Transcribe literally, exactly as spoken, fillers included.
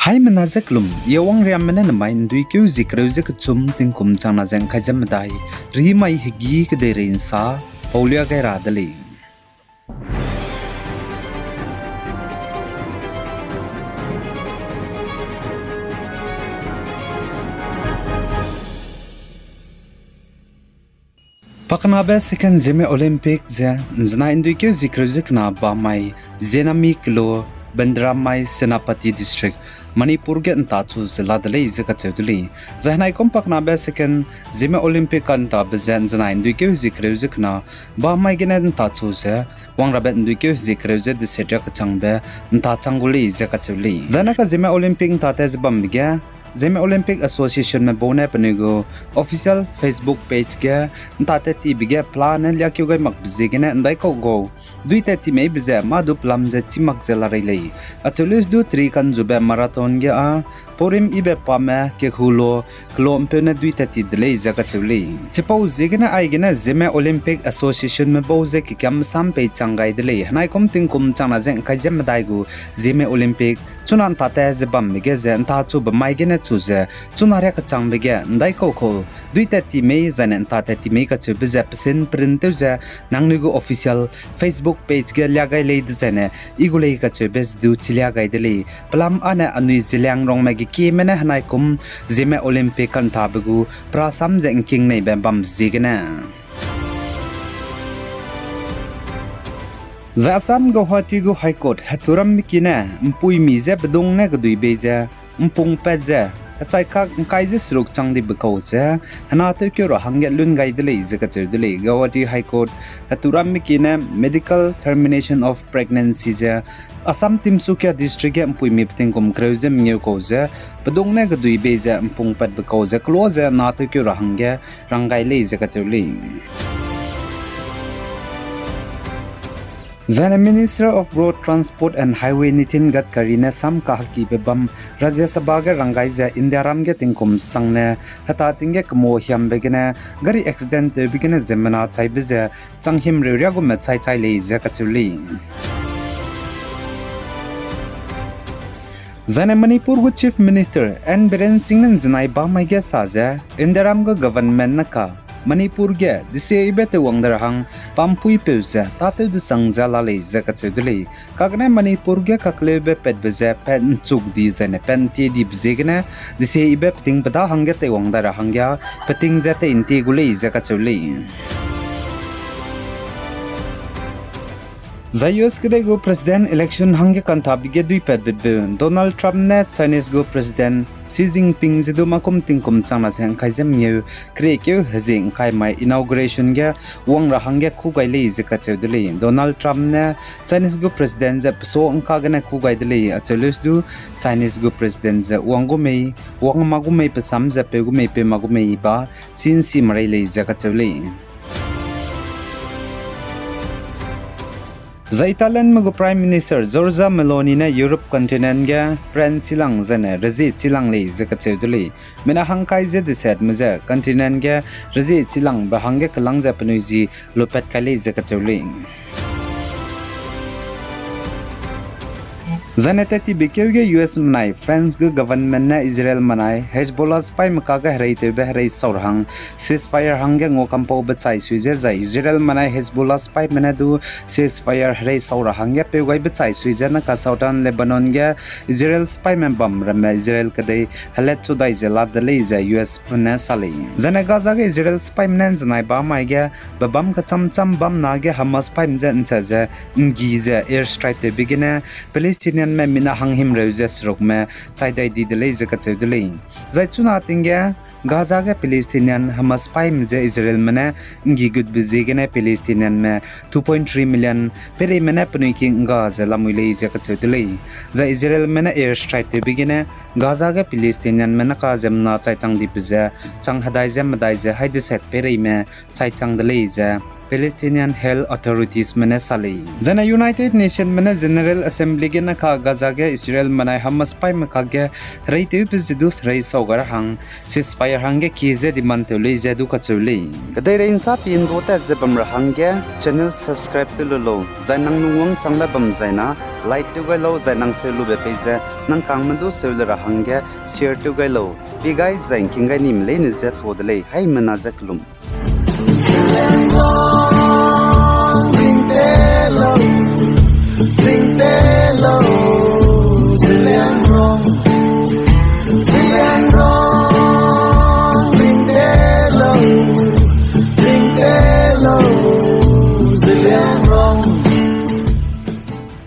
Haimena ze kelum, Yawang Riamme ne nemai ’nduikeu zie kereu ze kechum tingkum changna ze ’ngkai ze medai, rimai hegî kedeirei ’nsa paulia gai ra de lei. Pakenabe second Zeme Olympic ze ’nzenai ’nduikeu zie kereu ze kena bamai Zenami kelo Benderamai Senapati District, Manipur ge ’ntachu ze la de lei ze kacheu de lei. Zai henaikum pakenabe second Zeme Olympic ka'ntabe ze ’nzenai ’nduikeu zie kereu ze kena bamai gene ’ntachu ze, wangrabe ’nduikeu zie kereu ze deset riak kechangbe ’nta chang gu lei ze kacheu lei. Zai na ka Zeme Olympic ’ntate ze bambe ge, Zeme Olympic Associationme bau ne penui gu official Facebook page ge ’ntate tibe ge pelane liakeu gai makbe ziegene ’ndaikau gau duitat ti meibe ze mâ du pelam ze chî mak ze la rei lei. Acheu leuse du teri ka'nzube marathon ge â paurim yibe pame kehu lo kelo ’mpeu ne duitat ti de lei ze kacheu lei. Chipau ziegene aigene Zeme Olympic Associationme bau ze kekiam sam pei chang gai de lei. Henaikum tingkum changna ze ’ngkai ze medai gu Zeme Olympic chuna ’ntate ze bambe ge ze ’ntachube mai gene chu ze chuna riak kechangbe ge ’ndaikau kau duitat ti mei zaine ’ntate ti mei kacheube ze pesin perin tew ze nangnui gu official Facebook page ge lia gai lei dezaine i gu lei kacheube ze du chilia gai de lei. Pelam âne anui Zeliangrongme gekieme ne henaikum Zeme Olympic ka'ntabe gu perasam ze ’ngking neibe bam ziegene Zai Assam Guwahati gu High Court heturam miki ne ’mpuimi je bedung ne kedui bei ze ’mpungpat ze, hechaikak ’ngkai ze seruk chang dibe kau ze, hena tewkeu ra hangge lun gai de lei ze kacheu de lei. Guwahati High Court heturam miki ne medical termination of pregnancy ze Assam Tinsukia District ge ’mpuimi petingkum kereu ze mengeu kau ze, bedung ne kedui bei ze ’mpungpatbe kau ze kelo ze na tewkeu ra hangge rang gai lei ze kacheu lei. Zaine Minister of Road Transport and Highway Nitin Gadkari ne sam kahekibe bam Rajya Sabha ge rang gai ze Indiaram ge tingkum sangne heta ting ge kemo hiambe gene gari accident tewbe gene ziemmena chaibe ze chang himreu riagume chai chai lei ze kacheu lei. Zaine Manipur gu Chief Minister N Biren Singh ne ’nzenai bamai ge sa ze, Indiaram gu government ne ka Manipur ge deseibe teiwang de ra hang pampuipeu ze tâtew desang ze la lei ze kacheu de lei. Kagene Manipur ge kakleube patbe ze pat ’nchuk di zaine pat ’ntie dibe ziegene deseibe peting peda hangge teiwang dai ra hangge peting ze tei ’ntie gu lei ze kacheu lei. Zai U S kedei gu President election hangge ka'ntabe ge duipatbe peu Donald Trump ne Chinese gu President Xi Jinping ze du makum tingkum changna ze ’ngkai ze mengeu keriekeu hezie ’ngkai mai inauguration ge wang ra hangge kû gai lei ze kacheu de lei. Donald Trump ne Chinese gu President ze peso ’ngka gene kû gai de lei. Acheu leuse du Chinese gu President ze wang gu mei, wang ma gu mei pe sam ze peu gu mei peu ma gu mei ba chinsi merei lei ze kacheu lei. Zai Italianme gu Prime Minister Giorgia Meloni ne Europe continent ge France chilang zaine rezie chilang lei ze kacheu de lei. Mina hangkai ze desetme ze continent ge rezie chilangbe hangge kelang ze penui zi lupat kai lei ze kacheu lei. Zaine tat tibe keu ge U S menai France gu government ne Israel menai Hezbollah sipaîme kage hereitewbe herei sau ra hang ceasefire hangge ngua kampaube chai sui ze zai Israel menai Hezbollah sipaîme ne du ceasefire herei sau ra hangge peu gaibe chai sui ze na ka Southern Lebanon ge Israel sipaîme bam ramme Israel kedei helatchu dai ze la de lei ze U S ne sa lei. Zaine Gaza ge Israel sipaîme ne ’nzenai bamai ge bebâm kecham cham bam na ge Hamas sipaîme ze ’nchâ ze ’nggi ze airstrike tewbe gene Palestinianme mina hanghimreu ze serukme chai dai di de lei ze kacheu de lei. Zai chuna ting ge Gaza ge Palestinian Hamas sipaîme ze Israelme ne ’nggi gutbe ziegene Palestinianme two point three million peireime ne penui ki ’ngga ze lamui lei ze kacheu de lei. Zai Israelme ne airstrike tewbe gene Gaza ge Palestinianme ne ka ziemmena chai chang dibe ze chang hedai ze medai ze hai deset peireime chai chang de lei ze Palestinian Health Authoritiesme ne sa lei. Zaine United Nationme ne General Assembly gene ka Gaza ge Israelme nai Hamas paîme kakge hereitewbe ze du serei sau gai ra hang ceasefire hangge kie ze demand tew lei ze du kacheu lei. Kedeirei ’nsa pi ’ndu tat ze bam ra hangge channel subscribe tew lu lau, zai nang lungwangchangbe bam zaina like tew gai lau, zai nang seu lube pei ze nang kangme du seu le ra hangge share tew gai lau. Pi gai zai ’ngking gai nime leine je tuâ de lei, haimena je kelum.